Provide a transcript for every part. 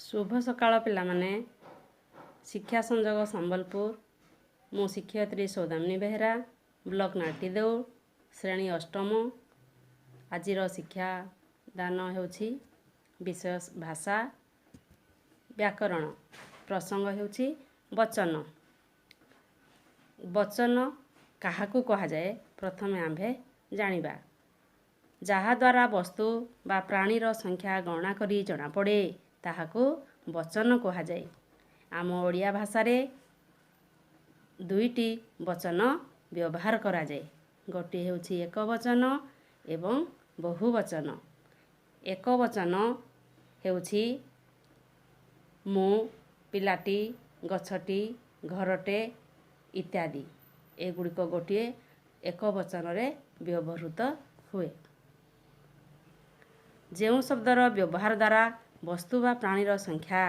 ଶୁଭ ସକାଳ ପିଲାମାନେ। ଶିକ୍ଷା ସଂଯୋଗ ସମ୍ବଲପୁର। ମୁଁ ଶିକ୍ଷୟିତ୍ରୀ ସୌଦାମିନୀ ବେହେରା, ବ୍ଲକ ନାଟିଦେଉଳ, ଶ୍ରେଣୀ ଅଷ୍ଟମ। ଆଜିର ଶିକ୍ଷା ଦାନ ହେଉଛି ବିଷୟ ଭାଷା ବ୍ୟାକରଣ, ପ୍ରସଙ୍ଗ ହେଉଛି ବଚନ। ବଚନ କାହାକୁ କୁହାଯାଏ, ପ୍ରଥମେ ଆମ୍ଭେ ଜାଣିବା। ଯାହାଦ୍ୱାରା ବସ୍ତୁ ବା ପ୍ରାଣୀର ସଂଖ୍ୟା ଗଣନା କରି ଜଣାପଡ଼େ, ତାହାକୁ ବଚନ କୁହାଯାଏ। ଆମ ଓଡ଼ିଆ ଭାଷାରେ ଦୁଇଟି ବଚନ ବ୍ୟବହାର କରାଯାଏ। ଗୋଟିଏ ହେଉଛି ଏକ ବଚନ ଏବଂ ବହୁ ବଚନ। ଏକ ବଚନ ହେଉଛି ମୁଁ, ପିଲାଟି, ଗଛଟି, ଘରଟେ ଇତ୍ୟାଦି। ଏଗୁଡ଼ିକ ଗୋଟିଏ ଏକ ବଚନରେ ବ୍ୟବହୃତ ହୁଏ। ଯେଉଁ ଶବ୍ଦର ବ୍ୟବହାର ଦ୍ୱାରା ବସ୍ତୁ ବା ପ୍ରାଣୀର ସଂଖ୍ୟା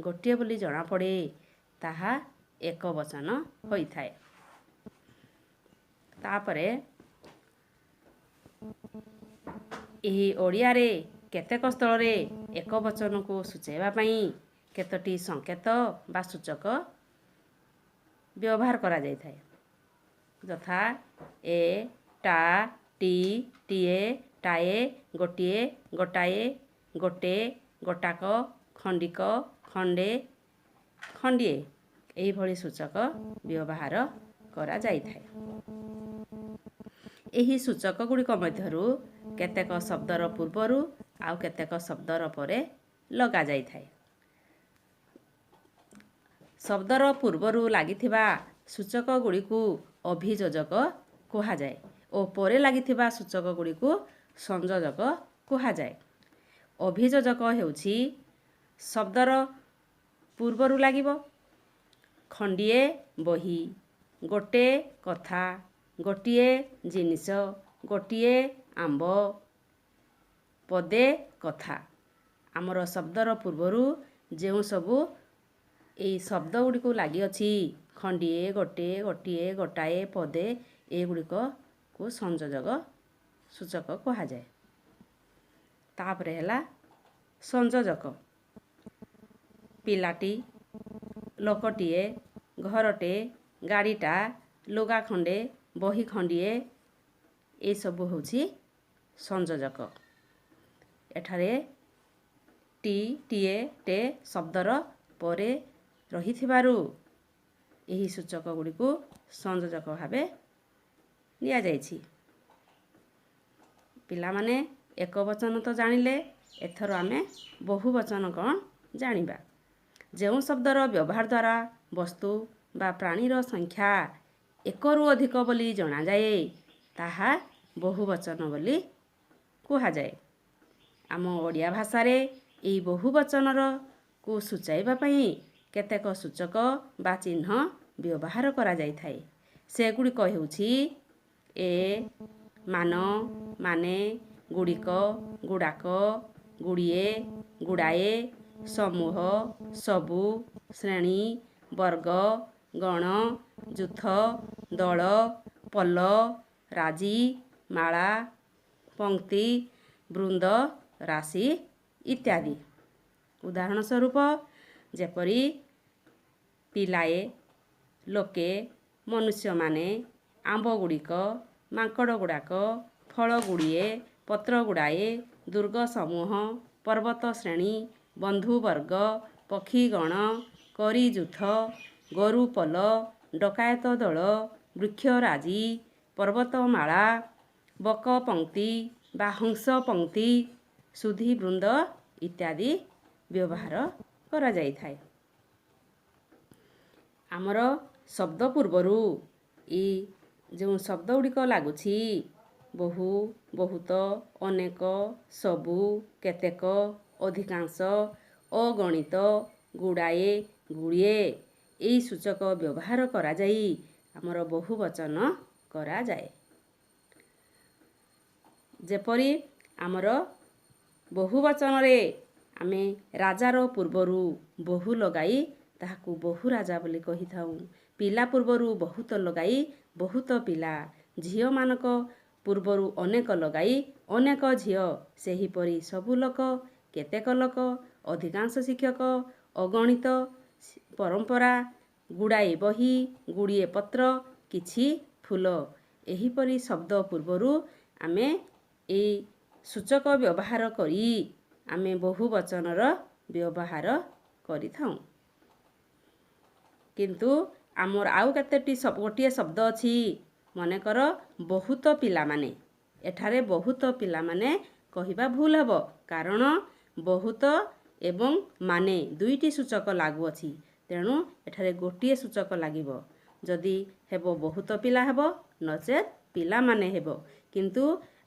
ଗୋଟିଏ ବୋଲି ଜଣାପଡ଼େ, ତାହା ଏକ ବଚନ ହୋଇଥାଏ। ତାପରେ ଏହି ଓଡ଼ିଆରେ କେତେକ ସ୍ଥଳରେ ଏକ ବଚନକୁ ସୂଚାଇବା ପାଇଁ କେତୋଟି ସଂକେତ ବା ସୂଚକ ବ୍ୟବହାର କରାଯାଇଥାଏ, ଯଥା ଏ, ଟା, ଟି, ଟିଏ, ଟାଏ, ଗୋଟିଏ, ଗୋଟାଏ, ଗୋଟେ, ଗୋଟାକ, ଖଣ୍ଡିକ, ଖଣ୍ଡେ, ଖଣ୍ଡିଏ। ଏହିଭଳି ସୂଚକ ବ୍ୟବହାର କରାଯାଇଥାଏ। ଏହି ସୂଚକ ଗୁଡ଼ିକ ମଧ୍ୟରୁ କେତେକ ଶବ୍ଦର ପୂର୍ବରୁ ଆଉ କେତେକ ଶବ୍ଦର ପରେ ଲଗାଯାଇଥାଏ। ଶବ୍ଦର ପୂର୍ବରୁ ଲାଗିଥିବା ସୂଚକ ଗୁଡ଼ିକୁ ଅଭିଯୋଜକ କୁହାଯାଏ ଓ ପରେ ଲାଗିଥିବା ସୂଚକ ଗୁଡ଼ିକୁ ସଂଯୋଜକ କୁହାଯାଏ। ଅଭିଯୋଜକ ହେଉଛି ଶବ୍ଦର ପୂର୍ବରୁ ଲାଗିବ। ଖଣ୍ଡିଏ ବହି, ଗୋଟେ କଥା, ଗୋଟିଏ ଜିନିଷ, ଗୋଟିଏ ଆମ୍ବ, ପଦେ କଥା। ଆମର ଶବ୍ଦର ପୂର୍ବରୁ ଯେଉଁ ସବୁ ଏଇ ଶବ୍ଦ ଗୁଡ଼ିକୁ ଲାଗିଅଛି, ଖଣ୍ଡିଏ, ଗୋଟେ, ଗୋଟିଏ, ଗୋଟାଏ, ପଦେ, ଏଗୁଡ଼ିକକୁ ସଂଯୋଜକ ସୂଚକ କୁହାଯାଏ। ତାପରେ ହେଲା ସଂଯୋଜକ। ପିଲାଟି, ଲୋକଟିଏ, ଘରଟେ, ଗାଡ଼ିଟା, ଲୁଗା ଖଣ୍ଡେ, ବହି ଖଣ୍ଡିଏ, ଏସବୁ ହେଉଛି ସଂଯୋଜକ। ଏଠାରେ ଟି, ଟିଏ, ଟେ ଶବ୍ଦର ପରେ ରହିଥିବାରୁ ଏହି ସୂଚକ ଗୁଡ଼ିକୁ ସଂଯୋଜକ ଭାବେ ନିଆଯାଇଛି। ପିଲାମାନେ, ଏକ ବଚନ ତ ଜାଣିଲେ, ଏଥର ଆମେ ବହୁ ବଚନ କ'ଣ ଜାଣିବା। ଯେଉଁ ଶବ୍ଦର ବ୍ୟବହାର ଦ୍ୱାରା ବସ୍ତୁ ବା ପ୍ରାଣୀର ସଂଖ୍ୟା ଏକରୁ ଅଧିକ ବୋଲି ଜଣାଯାଏ, ତାହା ବହୁ ବଚନ ବୋଲି କୁହାଯାଏ। ଆମ ଓଡ଼ିଆ ଭାଷାରେ ଏହି ବହୁ ବଚନର କୁ ସୂଚାଇବା ପାଇଁ କେତେକ ସୂଚକ ବା ଚିହ୍ନ ବ୍ୟବହାର କରାଯାଇଥାଏ। ସେଗୁଡ଼ିକ ହେଉଛି ଏ, ମାନ, ମାନେ, ଗୁଡ଼ିକ, ଗୁଡ଼ାକ, ଗୁଡ଼ିଏ, ଗୁଡ଼ାଏ, ସମୂହ, ସବୁ, ଶ୍ରେଣୀ, ବର୍ଗ, ଗଣ, ଯୂଥ, ଦଳ, ପଲ, ରାଜି, ମାଳା, ପଙ୍କ୍ତି, ବୃନ୍ଦ, ରାଶି ଇତ୍ୟାଦି। ଉଦାହରଣ ସ୍ୱରୂପ ଯେପରି ପିଲାଏ, ଲୋକେ, ମନୁଷ୍ୟମାନେ, ଆମ୍ବ ଗୁଡ଼ିକ, ମାଙ୍କଡ଼ ଗୁଡ଼ାକ, ଫଳ ଗୁଡ଼ିଏ, ପତ୍ର ଗୁଡ଼ାଏ, ଦୁର୍ଗ ସମୂହ, ପର୍ବତ ଶ୍ରେଣୀ, ବନ୍ଧୁବର୍ଗ, ପକ୍ଷୀଗଣ, କରିଯୂଥ, ଗୋରୁ ପଲ, ଡକାୟତ ଦଳ, ବୃକ୍ଷରାଜି, ପର୍ବତମାଳା, ବକ ପଙ୍କ୍ତି ବା ହଂସ ପଙ୍କ୍ତି, ସୁଧୀବୃନ୍ଦ ଇତ୍ୟାଦି ବ୍ୟବହାର କରାଯାଇଥାଏ। ଆମର ଶବ୍ଦ ପୂର୍ବରୁ ଏଇ ଯେଉଁ ଶବ୍ଦ ଗୁଡ଼ିକ ଲାଗୁଛି, ବହୁ, ବହୁତ, ଅନେକ, ସବୁ, କେତେକ, ଅଧିକାଂଶ, ଅଗଣିତ, ଗୁଡ଼ାଏ, ଗୁଡ଼ିଏ, ଏଇ ସୂଚକ ବ୍ୟବହାର କରାଯାଇ ଆମର ବହୁ ବଚନ କରାଯାଏ। ଯେପରି ଆମର ବହୁ ବଚନରେ ଆମେ ରାଜାର ପୂର୍ବରୁ ବହୁ ଲଗାଇ ତାହାକୁ ବହୁ ରାଜା ବୋଲି କହିଥାଉ। ପିଲା ପୂର୍ବରୁ ବହୁତ ଲଗାଇ ବହୁତ ପିଲା, ଝିଅମାନଙ୍କ ପୂର୍ବରୁ ଅନେକ ଲଗାଇ ଅନେକ ଝିଅ। ସେହିପରି ସବୁ ଲୋକ, କେତେକ ଲୋକ, ଅଧିକାଂଶ ଶିକ୍ଷକ, ଅଗଣିତ, ପରମ୍ପରା, ଗୁଡ଼ାଏ ବହି, ଗୁଡ଼ିଏ ପତ୍ର, କିଛି ଫୁଲ, ଏହିପରି ଶବ୍ଦ ପୂର୍ବରୁ ଆମେ ଏଇ ସୂଚକ ବ୍ୟବହାର କରି ଆମେ ବହୁ ବଚନର ବ୍ୟବହାର କରିଥାଉ। କିନ୍ତୁ ଆମର ଆଉ କେତୋଟି ଗୋଟିଏ ଶବ୍ଦ ଅଛି, ମନେକର ବହୁତ ପିଲାମାନେ। ଏଠାରେ ବହୁତ ପିଲାମାନେ କହିବା ଭୁଲ ହେବ, କାରଣ ବହୁତ ଏବଂ ମାନେ ଦୁଇଟି ସୂଚକ ଲାଗୁଅଛି। ତେଣୁ ଏଠାରେ ଗୋଟିଏ ସୂଚକ ଲାଗିବ। ଯଦି ହେବ ବହୁତ ପିଲା ହେବ, ନଚେତ୍ ପିଲାମାନେ ହେବ। କିନ୍ତୁ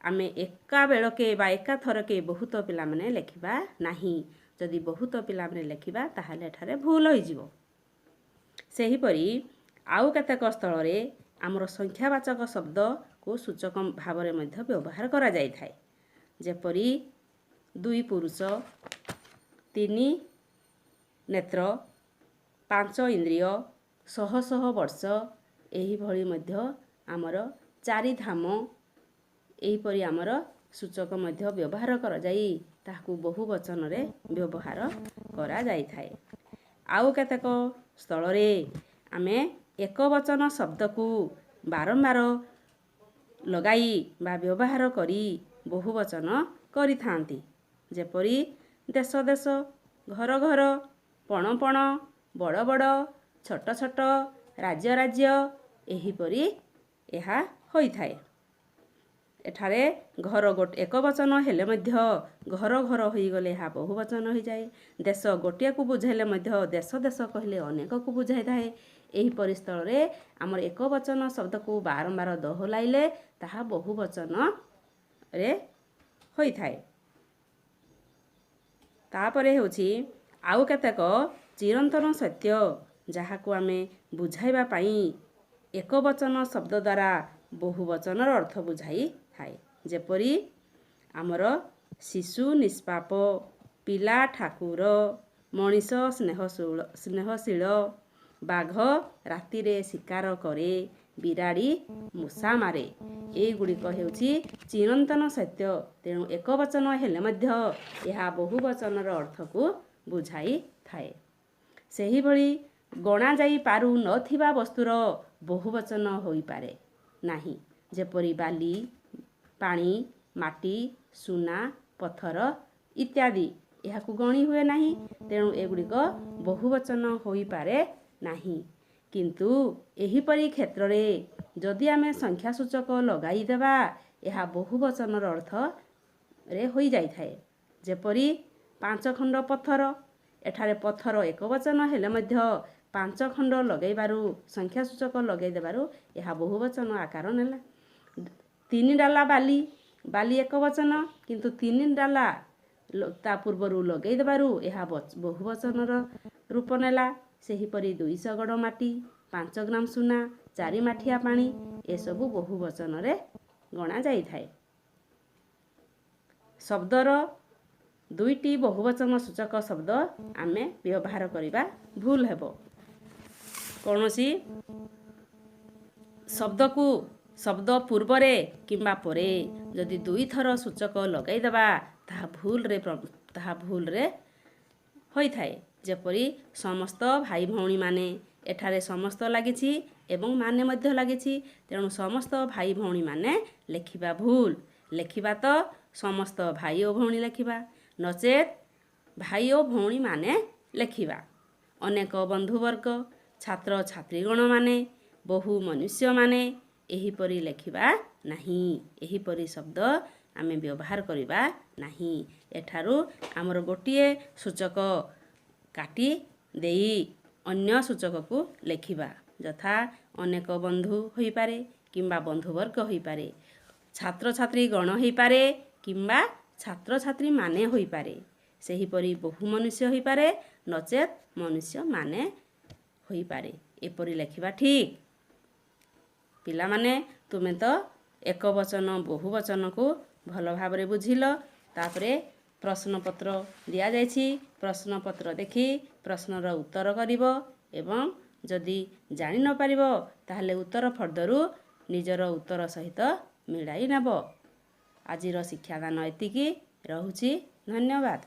ଆମେ ଏକା ବେଳକେ ବା ଏକାଥରକେ ବହୁତ ପିଲାମାନେ ଲେଖିବା ନାହିଁ। ଯଦି ବହୁତ ପିଲାମାନେ ଲେଖିବା, ତାହେଲେ ଏଠାରେ ଭୁଲ ହୋଇଯିବ। ସେହିପରି ଆଉ କେତେକ ସ୍ଥଳରେ ଆମର ସଂଖ୍ୟାବାଚକ ଶବ୍ଦକୁ ସୂଚକ ଭାବରେ ମଧ୍ୟ ବ୍ୟବହାର କରାଯାଇଥାଏ, ଯେପରି ଦୁଇ ପୁରୁଷ, ତିନି ନେତ୍ର, ପାଞ୍ଚ ଇନ୍ଦ୍ରିୟ, ଶହ ଶହ ବର୍ଷ, ଏହିଭଳି ମଧ୍ୟ ଆମର ଚାରିଧାମ, ଏହିପରି ଆମର ସୂଚକ ମଧ୍ୟ ବ୍ୟବହାର କରାଯାଇ ତାହାକୁ ବହୁ ବଚନରେ ବ୍ୟବହାର କରାଯାଇଥାଏ। ଆଉ କେତେକ ସ୍ଥଳରେ ଆମେ ଏକ ବଚନ ଶବ୍ଦକୁ ବାରମ୍ବାର ଲଗାଇ ବା ବ୍ୟବହାର କରି ବହୁ ବଚନ କରିଥାନ୍ତି, ଯେପରି ଦେଶ ଦେଶ, ଘର ଘର, ପଣ ପଣ, ବଡ଼ ବଡ଼, ଛୋଟ ଛୋଟ, ରାଜ୍ୟ ରାଜ୍ୟ, ଏହିପରି ଏହା ହୋଇଥାଏ। ଏଠାରେ ଘର ଗୋଟେ ଏକ ବଚନ ହେଲେ ମଧ୍ୟ ଘର ଘର ହୋଇଗଲେ ଏହା ବହୁ ବଚନ ହୋଇଯାଏ। ଦେଶ ଗୋଟିଏକୁ ବୁଝାଇଲେ ମଧ୍ୟ ଦେଶ ଦେଶ କହିଲେ ଅନେକକୁ ବୁଝାଇଥାଏ। ଏହିପରି ସ୍ଥଳରେ ଆମର ଏକ ବଚନ ଶବ୍ଦକୁ ବାରମ୍ବାର ଦୋହଲାଇଲେ ତାହା ବହୁ ବଚନରେ ହୋଇଥାଏ। ତାପରେ ହେଉଛି ଆଉ କେତେକ ଚିରନ୍ତନ ସତ୍ୟ, ଯାହାକୁ ଆମେ ବୁଝାଇବା ପାଇଁ ଏକ ବଚନ ଶବ୍ଦ ଦ୍ୱାରା ବହୁ ବଚନର ଅର୍ଥ ବୁଝାଇଥାଏ, ଯେପରି ଆମର ଶିଶୁ ନିଷ୍ପାପ, ପିଲା ଠାକୁର, ମଣିଷ ସ୍ନେହଶୀଳ, ବାଘ ରାତିରେ ଶିକାର କରେ, ବିରାଡ଼ି ମୂଷା ମାରେ। ଏଇଗୁଡ଼ିକ ହେଉଛି ଚିରନ୍ତନ ସତ୍ୟ। ତେଣୁ ଏକ ବଚନ ହେଲେ ମଧ୍ୟ ଏହା ବହୁ ବଚନର ଅର୍ଥକୁ ବୁଝାଇଥାଏ। ସେହିଭଳି ଗଣାଯାଇ ପାରୁନଥିବା ବସ୍ତୁର ବହୁ ବଚନ ହୋଇପାରେ ନାହିଁ, ଯେପରି ବାଲି, ପାଣି, ମାଟି, ସୁନା, ପଥର ଇତ୍ୟାଦି। ଏହାକୁ ଗଣି ହୁଏ ନାହିଁ, ତେଣୁ ଏଗୁଡ଼ିକ ବହୁ ବଚନ ହୋଇପାରେ ନାହିଁ। କିନ୍ତୁ ଏହିପରି କ୍ଷେତ୍ରରେ ଯଦି ଆମେ ସଂଖ୍ୟା ସୂଚକ ଲଗାଇଦେବା, ଏହା ବହୁ ବଚନର ଅର୍ଥରେ ହୋଇଯାଇଥାଏ, ଯେପରି ପାଞ୍ଚ ଖଣ୍ଡ ପଥର। ଏଠାରେ ପଥର ଏକ ବଚନ ହେଲେ ମଧ୍ୟ ପାଞ୍ଚ ଖଣ୍ଡ ଲଗାଇବାରୁ, ସଂଖ୍ୟା ସୂଚକ ଲଗାଇ ଦେବାରୁ ଏହା ବହୁ ବଚନ ଆକାର ନେଲା। ତିନି ଡାଲା ବାଲି, ବାଲି ଏକ ବଚନ, କିନ୍ତୁ ତିନି ଡାଲା ତା ପୂର୍ବରୁ ଲଗାଇ ଦେବାରୁ ଏହା ବହୁ ବଚନର ରୂପ ନେଲା। ସେହିପରି 200 ଗଡ଼ ମାଟି, 5 ଗ୍ରାମ ସୁନା, ଚାରି ମାଠିଆ ପାଣି, ଏସବୁ ବହୁ ବଚନରେ ଗଣାଯାଇଥାଏ। ଶବ୍ଦର ଦୁଇଟି ବହୁବଚନ ସୂଚକ ଶବ୍ଦ ଆମେ ବ୍ୟବହାର କରିବା ଭୁଲ ହେବ। କୌଣସି ଶବ୍ଦକୁ ଶବ୍ଦ ପୂର୍ବରେ କିମ୍ବା ପରେ ଯଦି ଦୁଇଥର ସୂଚକ ଲଗାଇଦେବା, ତାହା ଭୁଲରେ ହୋଇଥାଏ, ଯେପରି ସମସ୍ତ ଭାଇ ଭଉଣୀମାନେ। ଏଠାରେ ସମସ୍ତ ଲାଗିଛି ଏବଂ ମାନେ ମଧ୍ୟ ଲାଗିଛି। ତେଣୁ ସମସ୍ତ ଭାଇ ଭଉଣୀମାନେ ଲେଖିବା ଭୁଲ। ଲେଖିବା ତ ସମସ୍ତ ଭାଇ ଓ ଭଉଣୀ ଲେଖିବା, ନଚେତ୍ ଭାଇ ଓ ଭଉଣୀମାନେ ଲେଖିବା। ଅନେକ ବନ୍ଧୁବର୍ଗ, ଛାତ୍ରଛାତ୍ରୀଗଣମାନେ, ବହୁ ମନୁଷ୍ୟମାନେ, ଏହିପରି ଲେଖିବା ନାହିଁ। ଏହିପରି ଶବ୍ଦ ଆମେ ବ୍ୟବହାର କରିବା ନାହିଁ। ଏଠାରୁ ଆମର ଗୋଟିଏ ସୂଚକ କାଟି ଦେଇ ଅନ୍ୟ ସୂଚକକୁ ଲେଖିବା, ଯଥା ଅନେକ ବନ୍ଧୁ ହୋଇପାରେ କିମ୍ବା ବନ୍ଧୁବର୍ଗ ହୋଇପାରେ, ଛାତ୍ରଛାତ୍ରୀ ଗଣ ହୋଇପାରେ କିମ୍ବା ଛାତ୍ରଛାତ୍ରୀମାନେ ହୋଇପାରେ। ସେହିପରି ବହୁ ମନୁଷ୍ୟ ହୋଇପାରେ, ନଚେତ୍ ମନୁଷ୍ୟମାନେ ହୋଇପାରେ। ଏପରି ଲେଖିବା ଠିକ୍। ପିଲାମାନେ, ତୁମେ ତ ଏକ ବଚନ ବହୁ ବଚନକୁ ଭଲ ଭାବରେ ବୁଝିଲ। ତାପରେ ପ୍ରଶ୍ନପତ୍ର ଦିଆଯାଇଛି। ପ୍ରଶ୍ନପତ୍ର ଦେଖି ପ୍ରଶ୍ନର ଉତ୍ତର କରିବ ଏବଂ ଯଦି ଜାଣି ନ ପାରିବ, ତାହେଲେ ଉତ୍ତର ଫର୍ଦ୍ଦରୁ ନିଜର ଉତ୍ତର ସହିତ ମିଳାଇ ନେବ। ଆଜିର ଶିକ୍ଷାଦାନ ଏତିକି ରହୁଛି। ଧନ୍ୟବାଦ।